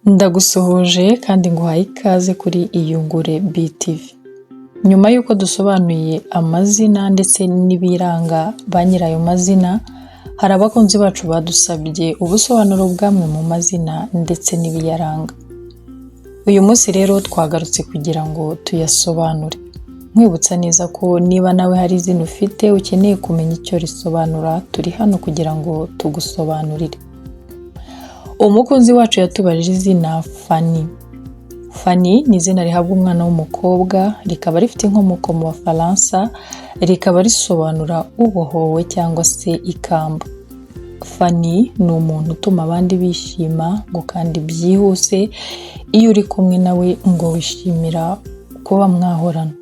Ndagusuhuje kandi nguhaye ikaze kuri Iyungure BTV. Nyuma y'uko dusobanuye amazina ndetse n'ibiranga ba nyirayo mazina, hari abakunzi bacu badusabye ubusobanuro bw'amwe mu mazina ndetse n'ibiyaranga. Uyu munsi rero twagarutse kugira ngo tuyasobanure. Nkwibutsa neza ko niba nawe hari izina ufite ukeneye kumenya icyo risobanura, turi hano kugira ngo tugusobanurire. Umukunzi wacu yatubajije izina Fanny. Fanny ni izina rihabwa umwana w'umukobwa, rikaba rifite inkomoko mu Bafaransa, rikaba risobanura ubohowe cyangwa se ikamba. Fanny ni umuntu utuma abandi bishima ngo kandi byihuse, iyo uri kumwe nawe ngo wishimira kuba mwahorana.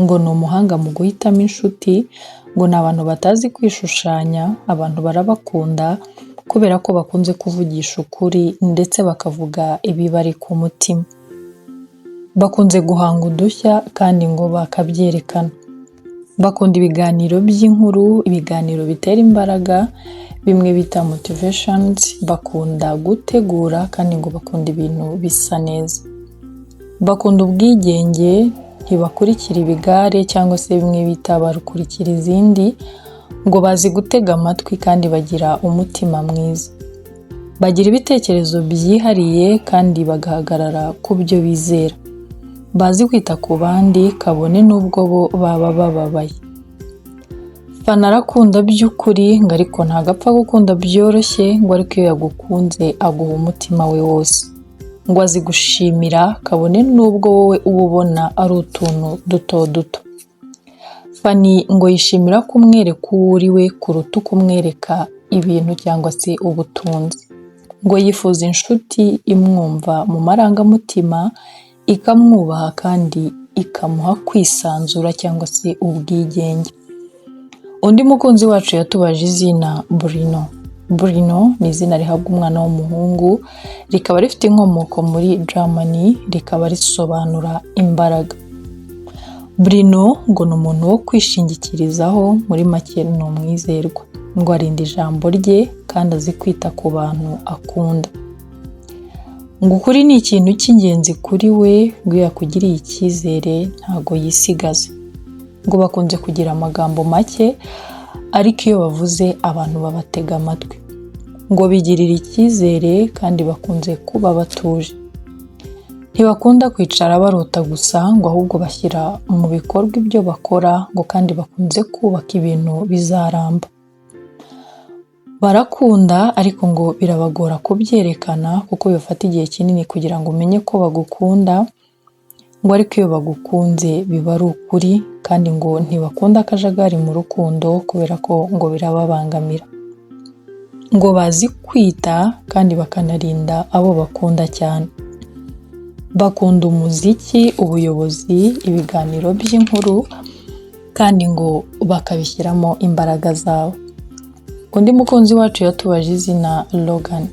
Ngo ni umuhanga mu guhitamo inshuti, ngo ni abantu batazi kwishushanya, abantu barabakunda kubera ko bakunze kuvugisha ukuri ndetse bakavuga ibibari ku mutima. Bakunze guhanga udushya kandi ngo bakabyerekana. Bakunda ibiganiro by'inkuru, ibiganiro bitera imbaraga, bimwe bita motivations, bakunda gutegura kandi ngo bakunda ibintu bisa neza. Bakunda ubwigenge, ntibakurikira ibigare cyangwa se bimwe bita barukurikira izindi, ngo bazi gutega amatwi kandi bagira umutima mwiza. Bagira ibitekerezo byihariye kandi bagahagarara ku byo bizera. Bazi kwita ku bandi kabone n'ubwo bo baba bababaye. Fanny arakunda by'ukuri ngo ariko ntabwo apfa gukunda byoroshye, ngo ariko iyo yagukunze aguha umutima we wose. Ngo azi gushimira kabone n'ubwo wowe uba ubona ari utuntu duto duto. Fanny ngo yishimira ko umwereka uwo uri we kuruta uko umwereka ibintu cyangwa se ubutunzi. Ngo yifuza inshuti imwumva mu marangamutima, ikamwubaha kandi ikamuha kwisanzura cyangwa se ubwigenge. Undi mukunzi wacu yatubaje izina Bruno. Bruno ni izina rihabwa umwana w'umuhungu, rikaba rifite inkomoko muri Germany, rikaba risobanura imbaraga. Bruno ngo ni umuntu wo kwishingikirizaho, muri make ni umwizerwa. Ngo arinda ijambo rye kandi azi kwita ku bantu akunda. Ngo ukuri ni ikintu cy'ingenzi kuri we, ngo iyo yakugiriye icyizere ntago yisigaza. Ngo bakunze kugira amagambo make ariko iyo bavuze abantu babatega amatwi. Ngo bigirira icyizere kandi bakunze kuba batuje. Ntibakunda kwicara barota gusa, ngo ahubwo bashyira mu bikorwa ibyo bakora, ngo kandi bakunze kubaka ibintu bizaramba. Barakunda ariko ngo birabagora kubyerekana kuko bibafata igihe kinini kugira ngo umenye ko bagukunda, ngo ariko iyo bagukunze biba ari ukuri, kandi ngo ntibakunda akajagari mu rukundo kubera ko ngo birababangamira. Ngo bazi kwita kandi bakanarinda abo bakunda cyane. Bakunda umuziki, ubuyobozi, ibiganiro by'inkuru kandi ngo bakabishyiramo imbaraga zabo. Undi mukunzi wacu yatubaje izina Logan.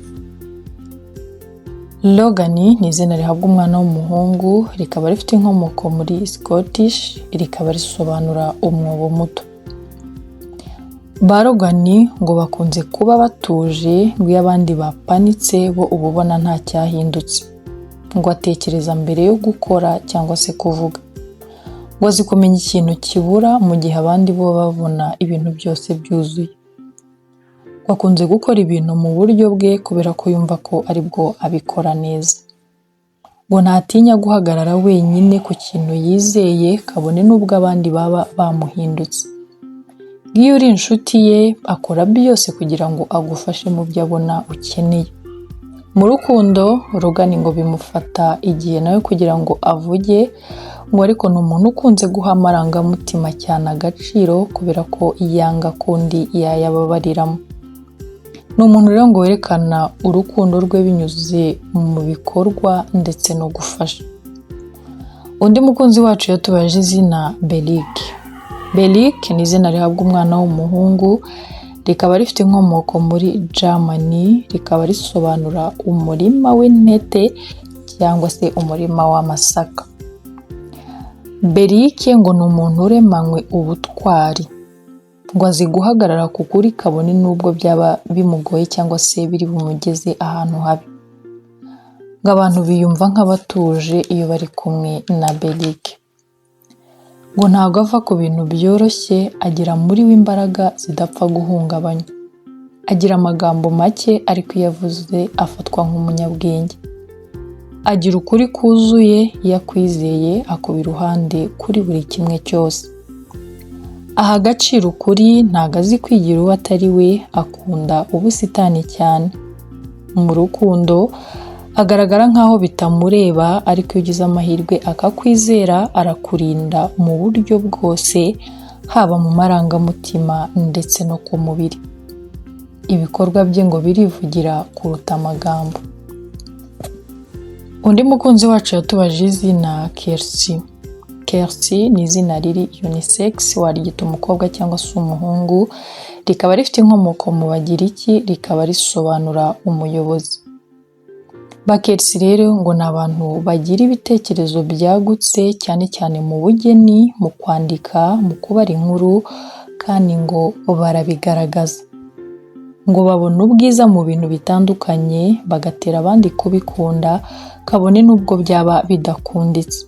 Logan ni izina rihabwa umwana w'umuhungu, rikaba rifite inkomoko muri Scottish, rikaba risobanura umwobo muto. Ba Logan ngo bakunze kuba batuje, ngo iyo abandi bapanitse bo uba ubona nta cyahindutse. Ngo atekereza mbere yo gukora cyangwa se kuvuga. Ngo azi kumenya ikintu kibura mu gihe abandi bo babona ibintu byose byuzuye. Ngo akunze gukora ibintu mu buryo bwe kubera ko yumva ko aribwo abikora neza. Ngo ntatinya guhagarara wenyine ku kintu yizeye kabone n'ubwo abandi baba bamuhindutse. Iyo uri inshuti ye akora byose kugira ngo agufashe mu byo abona ukeneye. Mu rukundo Logan ngo bimufata igihe nawe kugira ngo avuge, ngo ariko ni umuntu ukunze guha amarangamutima cyane agaciro kubera ko yanga ko undi yayababariramo. Ni umuntu rero ngo werekana urukundo rwe binyuze mu bikorwa ndetse no gufasha. Undi mukunzi wacu yatubaje izina Beric. Beric ni izina rihabwa umwana w'umuhungu, rikaba rifite inkomoko muri Germany, rikaba risobanura umurima w'intete cyangwa se umurima w'amasaka. Beric ngo ni umuntu uremanywe ubutwari, ngo azi guhagarara ku kuri kabone n'ubwo byaba bimugoye cyangwa se biri bumugeze ahantu habi. Ngo abantu biyumva nk'abatuje iyo bari kumwe na Beric. Ngo ntabwo ava ku bintu byoroshye, agira muri we imbaraga zidapfa guhungabanywa. Agira amagambo make, ariko iyo avuze afatwa nk'umunyabwenge. Agira ukuri kuzuye, iyo akwizeye akuba iruhande kuri buri kimwe cyose. Aha agaciro ukuri, ntabwo azi kwigira uwo atari we, akunda ubusitani cyane. Mu rukundo agaragara nk'aho bitamureba, ariko iyo ugize amahirwe akakwizera, arakurinda mu buryo bwose, haba mu marangamutima ndetse no ku mubiri. Ibikorwa bye ngo birivugira kuruta amagambo. Undi mukunzi wacu yatubajije izina Kersi. Kersi ni izina riri unisex, waryita umukobwa cyangwa se umuhungu, rikaba rifite inkomoko mu Bagiriki, rikaba risobanura umuyobozi. Ba Kersi rero ngo ni abantu bagira ibitekerezo byagutse, cyane cyane mu bugeni, mu kwandika, mu kubara inkuru, kandi ngo barabigaragaza. Ngo babona ubwiza mu bintu bitandukanye, bagatera abandi kubikunda, kabone n'ubwo byaba bidakunditse.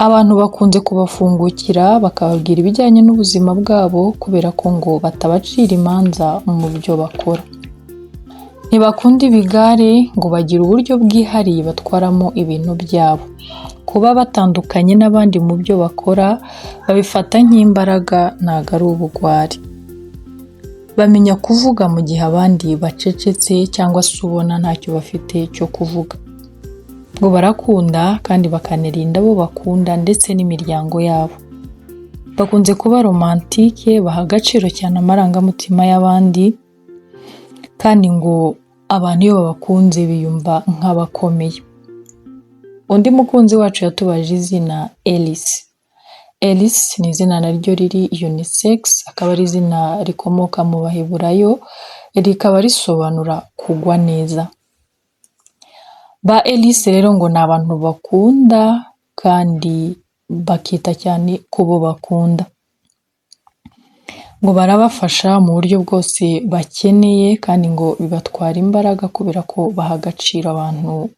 Abantu bakunze kubafungukira bakababwira ibijyanye n'ubuzima bwabo, kubera ko ngo batabacira imanza mu byo bakora. Ntibakunda ibigare, ngo bagira uburyo bwihariye batwaramo ibintu byabo. Kuba batandukanye n'abandi mu byo bakora babifata nk'imbaraga, ntabwo ari ubugwari. Bamenya kuvuga mu gihe abandi bacecetse cyangwa se ubona ntacyo bafite cyo kuvuga. Ngo barakunda kandi bakanarinda abo bakunda ndetse n'imiryango yabo. Bakunze kuba romantique, baha agaciro cyane amarangamutima y'abandi, kandi ngo abantu iyo babakunze biyumva nk'abakomeye. Undi mukunzi wacu yatubajije izina Elise. Elise ni izina naryo riri unisex, akaba ari izina rikomoka mu Baheburayo, rikaba risobanura kugwa neza. Ba Elise rero ngo ni abantu bakunda kandi bakita cyane ku bo bakunda. Ngo barabafasha mu buryo bwose bakeneye, kandi ngo bibatwara imbaraga kubera ko baha agaciro abantu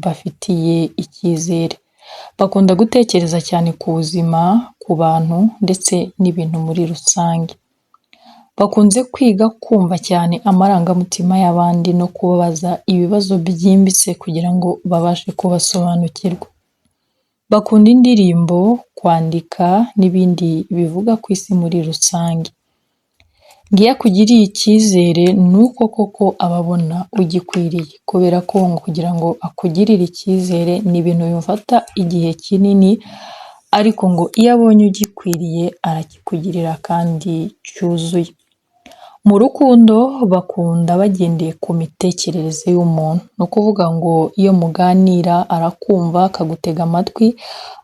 bafitiye icyizere. Bakunda gutekereza cyane ku buzima, ku bantu ndetse n'ibintu muri rusange. Bakunze kwiga kumva cyane amarangamutima y'abandi no kubabaza ibibazo byimbitse kugira ngo babashe kubasobanukirwa. Bakunda indirimbo, kwandika n'ibindi bivuga ku isi muri rusange. Ngo iyo akugiriye icyizere ni uko koko aba abona ugikwiriye, kubera ko ngo kugira ngo akugirire icyizere ni ibintu bimufata igihe kinini, ariko ngo iyo abonye ugikwiriye arakikugirira kandi cyuzuye. Mu rukundo bakunda bagendeye ku mitekerereze y'umuntu, ni ukuvuga ngo iyo muganira arakumva, akagutega amatwi,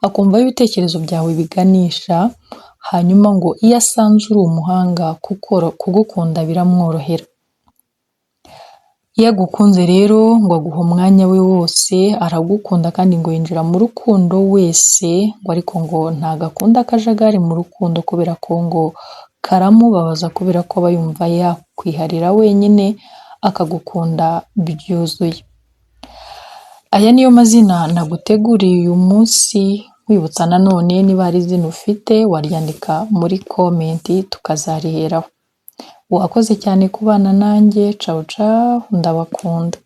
akumva aho ibitekerezo byawe biganisha, hanyuma ngo iyo asanze uri umuhanga kugukunda biramworohera. Iyo agukunze rero ngo aguha umwanya we wose, aragukunda kandi ngo yinjira mu rukundo wese, ngo ariko ngo ntago akunda akajagari mu rukundo, kubera ko ngo karamubabaza, kubera ko aba yumva yakwiharira wenyine akagukunda byuzuye. Aya niyo mazina naguteguriye uyu munsi, nkwibutsa nanone niba hari izina ufite waryandika muri comment tukazariheraho. Wakoze cyane kubana nanjye, cawu cawu, ndabakunda.